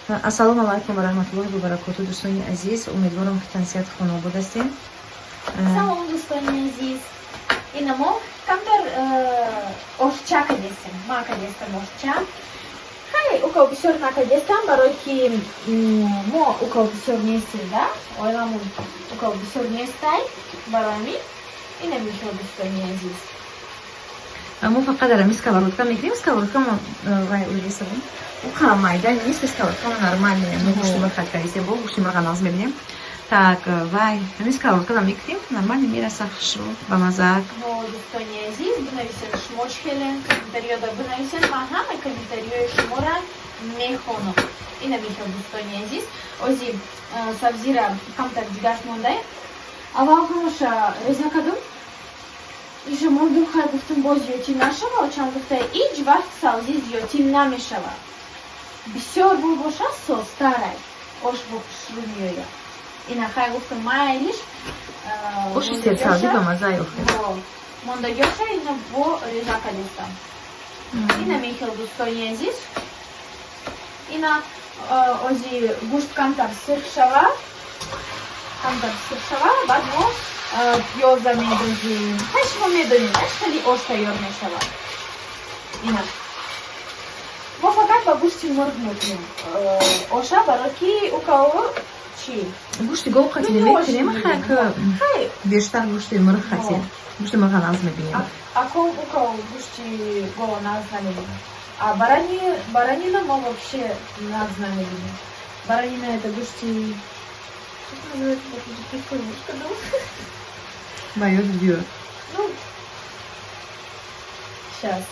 Ассалому алайкум ва раҳматуллоҳи ва баракоту, дӯстони азиз. Умедворам, ки тансиҳат хонобод ҳастем. Салом, дӯстони азиз. Ина мо камтар ошча кадестем. Ма кадестам ошча. Хай, укав бисёр накадестам, барои ки мо укав бисёр нестем, да? Оиламон укав бисёр нестай, барои ҳамин ина мехел, дӯстони азиз. Мо фақат дар ами сковородка мекунем. Сковородка мо вай улесабон. Уқа майда нест, сковородка мо нормальная. Мо гӯшти мурға кардем, бо гӯшти мурға нағз мебинем. Так, вай, ами сковородка мекунем, нормально мераса, хушрӯ, ба маззак. Мо, дӯстони азиз, бинависед, шумо чӣ хеле комментариёда бинависед, ман ҳама комментариёи шуморо мехонам. Ина мехел, дӯстони азиз. Ози сабзира камтар ҷигарш мондай. Аввал ҳамаша реза кардум. Иша мондум, хай, гуфтум, боз зиёдтӣ нашава. Очам гуфта, ҳеҷ вақт сабзӣ зиёдтӣ намешава. Бисёр бо боша, созтарай. Ош бо хушрӯ меояд. Ина хай, гуфтум, майлиш. Оши серсабзӣ ба мазза охир. Мондагиоша ина бо реза кардестам. Ина мехел, дӯстони азиз. Ина ози гӯшт камтар сирх шава. Камтар сирх шава, баъд мо пиёза медозем. Хай, шумо медонед, аш хеле ош тайёр мешавад. Ина. Мо фақат ба гӯшти мурғ мекунем оша, барои ки укао чӣ? Гӯшти гов қатӣ намекунем, хак Хай, бештар гӯшти мурғ қатӣ. Гӯшти мурға нағз мебинем. Аком укао гӯшти гова нағз намебинем. А баранина мо вообще нағз намебинем. Баранина — это гӯшти. Как называется? Ба ёд биёр. Ну, сейчас.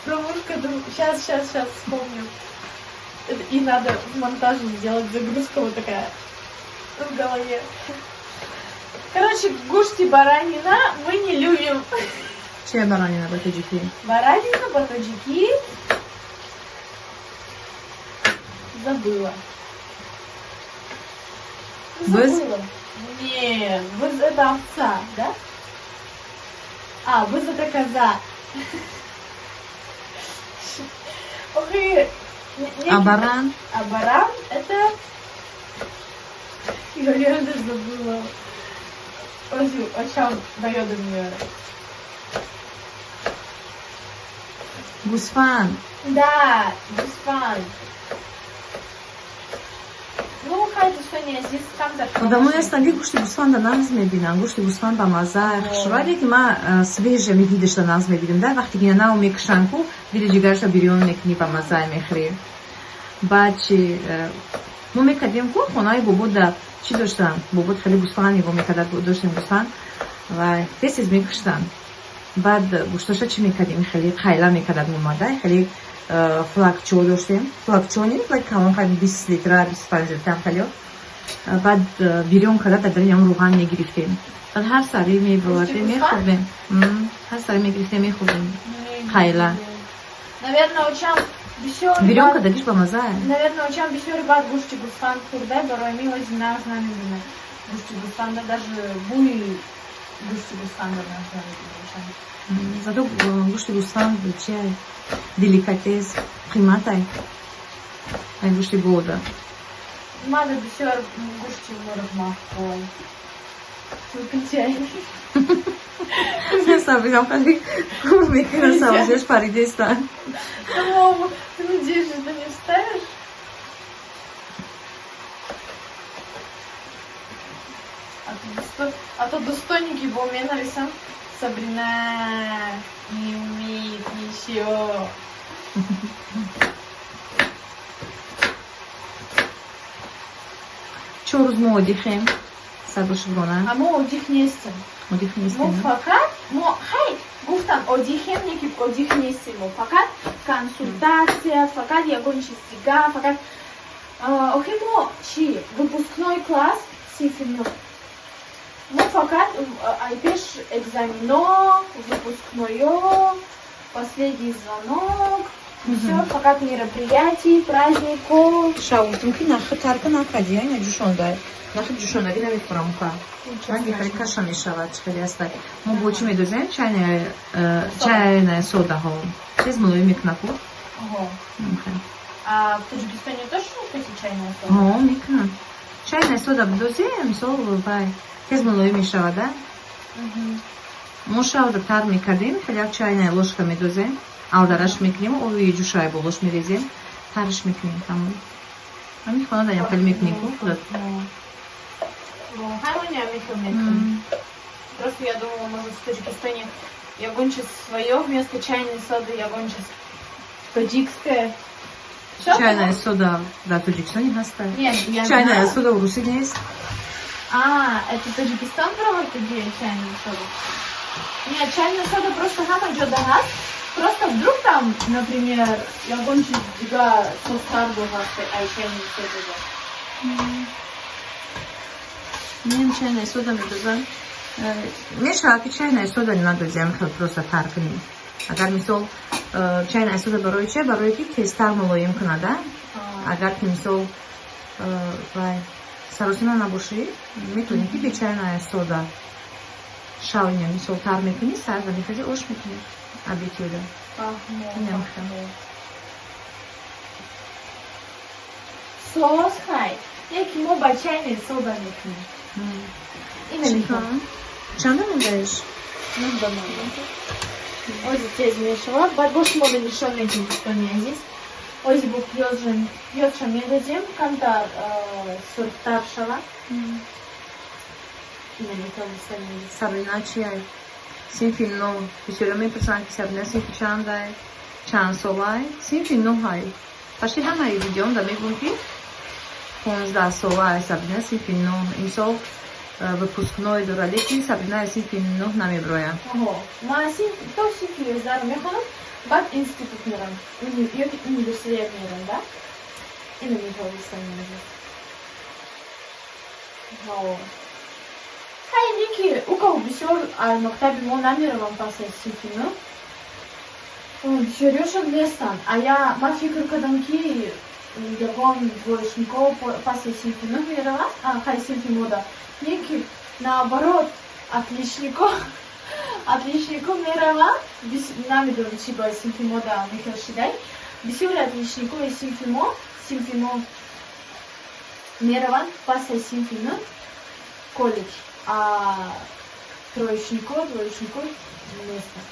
Сейчас, сейчас, сейчас вспомню. И надо в монтаже сделать загрузку вот такая в голове. Короче, гӯшти баранина мы не любим. Чия баранина ба тоҷикӣ? Баранина по-таджики. Забыла. Быз? Забыла. Нет, быз — это овца, да? А, быз — это коза. Ох, и А баран? А баран — это. Я реально забыла. Ой, очам дает мне. Гӯсфанд. Да, гӯсфанд. Ну, хай, дӯстони азиз, камтар. Одамоне ҳастанд, ки гӯшти гӯсфанда нағз мебинанд. Гӯшти гӯсфанд ба мазза, хушрӯ, ки ма свежий дидашта нағз мебинам, да, вақте ки нав мекушанд ку, дили ҷигарша бирён мекунӣ, ба мазза мехӯрӣ. Баъд чи мо мекардем ку, хонаи бобода чӣ доштам, бобод хеле гӯсфанд нигоҳ мекарда, доштем гӯсфанд ва тез тез мекуштанд. Баъд гӯшташа чӣ мекардем, хеле қайла мекардад, меомада, хеле флакчо доштем, флакчо не, флак калон, хай, 20 литра, 25 литра хеле. Баъд бирён карда, дар дарини он руған мегирифтем. Баъд ҳар сари мебовардем, мехӯрдем, ҳар сари мегирифтем, мехӯрдем қайла. Наверное, очам бисёр Бирён кардагиш ба мазза. Наверное, очам бисёр баъд гӯшти гӯсфанд хӯрда, барои ми ози нағз намебинад гӯшти гӯсфанда, даже бӯи гӯшти гӯсфанда нағз намебинад очам. Зато гӯшти гӯсфанд чи деликатес, қиматай ай гӯшти говда. Мада бисёр гӯшти мурғ маъқул. Выключай. Сабринам хеле кур мекунад, сабзиаш паридеста. Мама, ты, надеюсь, это не вставишь? А то достойники бо менависам. Сабрина не умеет ничего. 4 рӯз мо отдых ем, сабр шукрона. А мо отдых нестем. Отдых Мо нестем. Фақат мо, хай, гуфтам, отдых ем, не ки отдых нестем, мо фақат консультация, фақат ягон чиз дига, фақат охи мо чӣ, выпускной класс, синфи нӯҳ. Мо фақат ай пеш экзамено, выпускной, последний звонок, всё, фақат мероприятий, праздников. Ша гуфтам, ки нахи тарка накарди, ай, ҷӯшонда, нахи ҷӯшондагӣ намехӯрам ка. Ранги хеле каша мешавад, чӣ хеле аста. Мо бо чӣ медозем? Чайная содаҳо тез мулоим мекунад ку. А в Таджикистане тоже кстати, чайная сода? Ҳо, мекунам. Чайная сода бидозӣ, мисол, вай тез мулоим мешавад, а? Мо шавда тар мекардем, хеле як чайная ложка медозем, алдараш мекунем, оби ҷӯшай болош мерезем, тарш мекунем, тамом. Ҳамин хона даям хеле мекунем ку худат. Ҳамоня мекунем. Просто я думала, может, в Таджикистане ягон чиз свое вместо чайной соды, ягон чиз таджикское. Чайная сода дар Тоҷикистоне ҳаста? Нет, я Чайная сода урусӣ нест. А, это Таджикистан проводит идею чайную соду? Нет, чайная сода просто ҳама ҷода ҳаст. Просто вдруг там, например, ягон чиз дига состар бо ҳаст, ай чайная сода. Нем, чайная сода медозам. Мешавад, ки чайная сода надозем, хел просто тар кунем. Агар, мисол, чайная сода барои че? Барое ки тезтар мулоим кунад, а? Агар ки, мисол, вай саросима набошӣ, метавонӣ ки бе чайная сода шавня, мисол, тар мекунӣ, сарда мехези, ош мекунӣ абитюда. Инам хел. Соз хай. Яки мо ба чайной сода мекунем. Ина мехоҳам. Чанда мондаиш? Нӯҳда монда. Ози тез мешавад. Баъд бо шумо нишон медиҳем, дӯстони азиз. Ози бо пиёзша медодем, камтар сурхтар шавад. Ина мехоҳам, дӯстони азиз. Сабрина чиай? Синфи нӯҳ. Бисёриҳо мепурсанд, ки Сабрина синфи чандай, чанд солай. Синфи нӯҳай. Пашти ҳамаи видеомда мегӯм, ки 15 солай Сабрина, синфи нӯҳ. Имсол выпускной дорад, лекин Сабрина синфи нӯҳ намебирояд. Ман то синфи 11-ро мехонам, баъд институт мерам ёки университет мерам, да. Ина мехоҳам, дӯстони азиз. Хайне ки укав бисёр мактаби мо намеравам пас аз синфи нӯҳ. Бисёриёшон нестанд. А я ман фикр кардам, ки ягон двоечникҳо пас аз синфи нӯҳ мераванд, хай, синфи мода. Не ки наоборот, отличнико мераванд. Намедонам, чи ба синфи мода мехел шидай. Бисёри отличникои синфи мо мераванд пас аз синфи нӯҳ коллеҷ, а троечнико, двоечнико нестанд.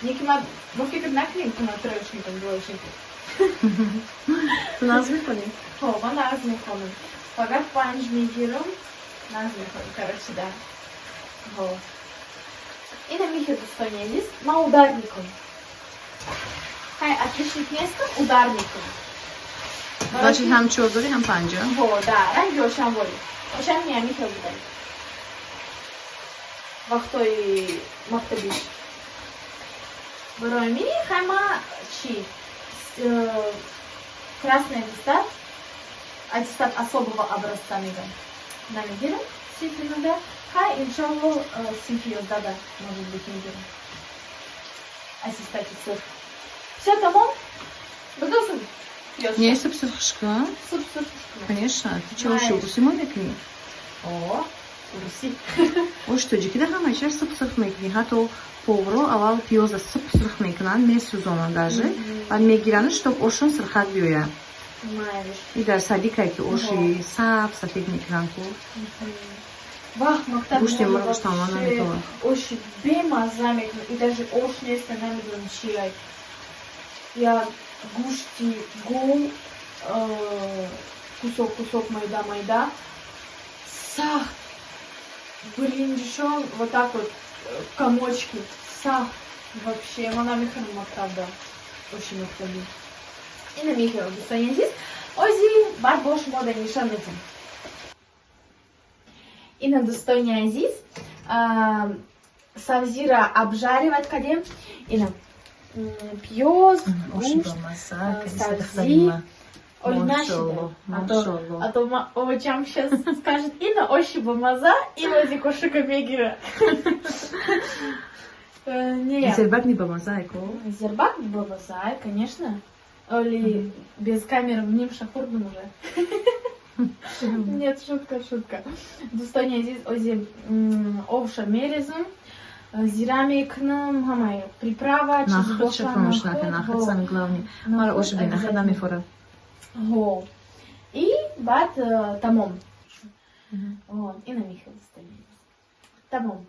Не ки ман бо фикр накунем, ки ман троечникам, двоечникам. Ту нағз мехонӣ? Ҳо, ман нағз мехонам, фақат 5 мегирам. Нағз мехонам, короче, да. Ҳо, ина мехел, дӯстони азиз, ман ударникам. Хай, отличник нестам, ударникам. Значит, ҳам чор дорӣ, ҳам панҷа? Ҳо, да, ранги ошам вори. Ошам не мехел будай вақтҳои мактабиш. Барои ми хай ма чи красный аттестат, аттестат особого образца мегам, намегирам синфи нӯда. Хай, иншалло, синфи 11-да, может быть, мегирам аттестати сурх. Все, тамом, бидозум. Не, суп сурхшка. Суп сурхшка. Конечно, ту чӣ, оши урусӣ мо мекунӣ? О, урусӣ. Ош тоҷикида ҳамаи суп сурх мекунӣ. Ҳатто повро аввал пиёза суп сурх мекунанд, месӯзонанд даже, баъд мегиранд, чтоб ошон сурхак биёяд. И дар садикае ки оши сабз сафед мекунанд ку. Вах, мактаб. Гӯшти мурғш тамом наметавонад. Оши бемазза мекунад, и даже ош неста, намедонам чиай, як гӯшти гов, кусок кусок, майда майда, сахт, биринҷишон вот так вот комочки, сахт вообще. Ма намехӯрам мактабда оши мактабӣ. Ина мехӯрам, дӯстони азиз. Ози баъд бо шумо да нишон медиҳам. Ина, дӯстони азиз, сабзира обжаривать кардем. Ина пиёз, гӯшт, сабзи. Ой, нашида. А то овочам сейчас скажет: ина оши бамаза, и ози кошика мегира. Не. Зербак не бамаза, ко? Зербак бамаза, конечно. Оли без камеры в ним шахурдум уже. Нет, шутка, шутка. Дӯстони азиз, ози овша мерезам. Зира мекунам, ҳамаи приправа, чиз боша. Нахуд самый главный. Мара оши бе нахуд намефорад. Ҳо. И баъд тамом. Ина михел, дӯстони. Тамом.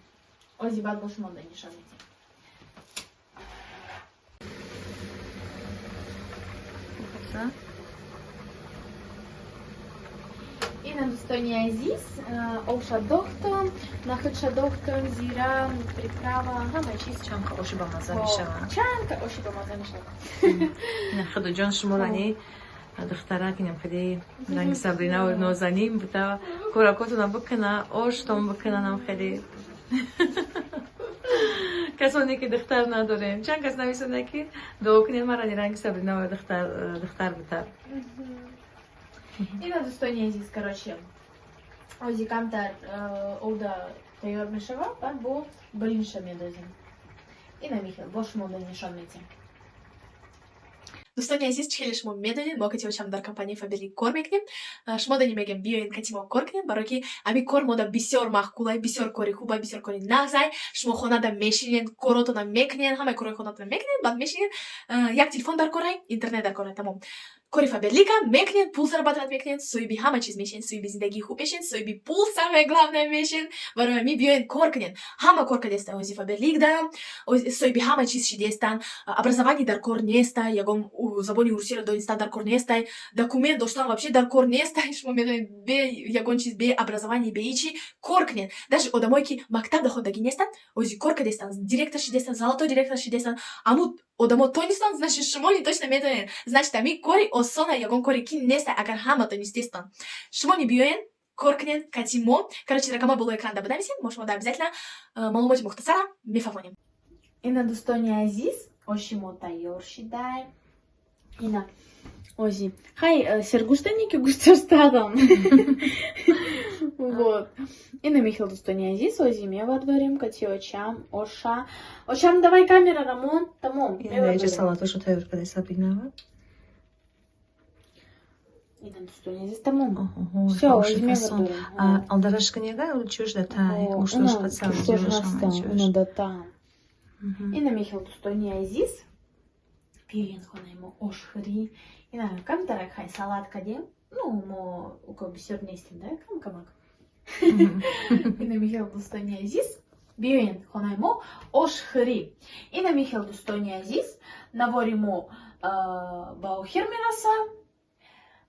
Ози баъд бо шумо нишон медиҳем. Ина, дӯстони азиз, обша дохтам, нахудша дохтам, зира, приправа, ҳама чиз. Чанд оши бамаза мешавад. Чанд оши бамаза мешавад. Худоҷон, шуморани духтарак инам хеле ранги Сабрина нозанин буда, кӯракотона бикуна, оштон бикунанам. Хеле касоне ки духтар надорем, чанд кас нависонда, ки дуо кунем марани ранги Сабрина духтар бита. Ина, дӯстони азиз, короче, ози камтар овда тайёр мешавад, баъд бо блинша медозем. Ина михел, бо шумо нишон медиҳем. Дӯстони азиз, чӣ хеле шумо медонед, мо кати дар компанияи Фаберлик кор мекунем. Шумо дани мегем, биёед, кати мо кор кунем, барое ки ами кор мода бисёр маъқулай, бисёр кори хубай, бисёр кори нағзай. Шумо хонада мешинед, коротона мекунед, ҳамаи корҳои хонатона мекунед, баъд мешинед, як телефон дар корай, интернет дар корай, тамом. Кори Фаберлика мекунед, пул зарабатывать мекунед, соҳиби ҳама чиз мешен, соҳиби зиндагии хуб мешен, соҳиби пул, самое главное, мешен. Барои ҳамин биёед, кор кунед. Ҳама кор кардеста ози Фаберликда, соҳиби ҳама чиз шидестан. Образование дар кор неста, ягон забони русиро донистан дар кор нестай, документ доштан вообще дар кор нестай. Шумо медонед, бе ягон чиз, бе образование, бе ҳичи кор кунед. Даже одамое ки мактаб дахондагӣ нестанд, ози кор кардестанд, директор шидестанд, золотой директор шидестанд. Аму одамо тонистанд, значит, шумо ни точно метавонед. Значит, ами кори осона, ягон кори ки неста, агар ҳама тонистестанд. Шумо ни биёед, кор кунед кати мо. Короче, рақама болои экранда бинависед, мо шумо обязательно маълумоти мухтасара мефаҳмонем. Ина, дӯстони азиз, оши мо тайёр шидай. Ина, ози. Хай, сергуштане ки густастадам. Вот. Ина михел, дӯстони азиз, ози мевардорем кати очам, оша. Очам, давай камера, Рамон, тамом. Ина салатошо тайёр кадай Сабрина. Ина, дӯстони азиз, тамом. Всё, ози мевардорем. Алдараш кунега, чӯш да тай, гӯштош қад. Сабз. Да та. Ина михел, дӯстони азиз, биёен хонаи мо ошхӯрӣ. Ина камтарак хай салат кардем. Ну, мо уко бисёр нестем, да, кам камак. Ина михел, дӯстони азиз, биёен хонаи мо ошхӯрӣ. Ина михел, дӯстони азиз, навори мо ба охир мерасад.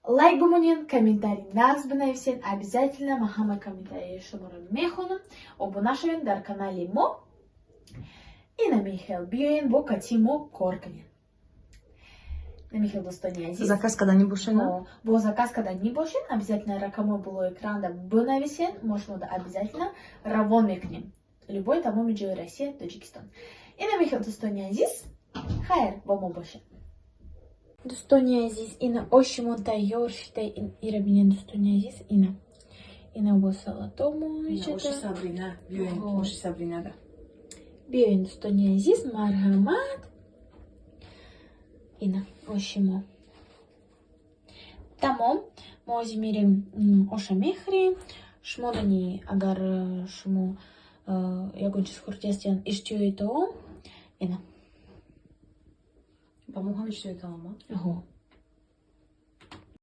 Лайк бимонед, комментарий нағз бинависед, обязательно ман ҳама комментарии шуморо мехонам. Обуна шавед дар канали мо. Ина михел, биёен, бо кати мо кор кунед. Михел, дӯстони азиз. Заказ кардани бошед? Бо заказ кардани бошед, обязательно рақамҳои болои экранда бинависед, мо шумода обязательно равон мекунем. Любой тамоми ҷои Россия, Тоҷикистон. Ина михел, дӯстони азиз, хайр, бо мо бошед. Дӯстони азиз, ина оши мо тайёр шида, ира бинед, дӯстони азиз, ина. Ина бо салатомо. Оши Сабрина, биёед, оши Сабринада. Биёед, дӯстони азиз, марҳамат. Ина оши мо. Тамом, мо ози мерем, оша мехӯрем. Шумо дани, агар шумо ягон чиз хӯрдастен, иштиҳои таом. Ина. Ба мо ҳам иштиҳои таом? Ҳо.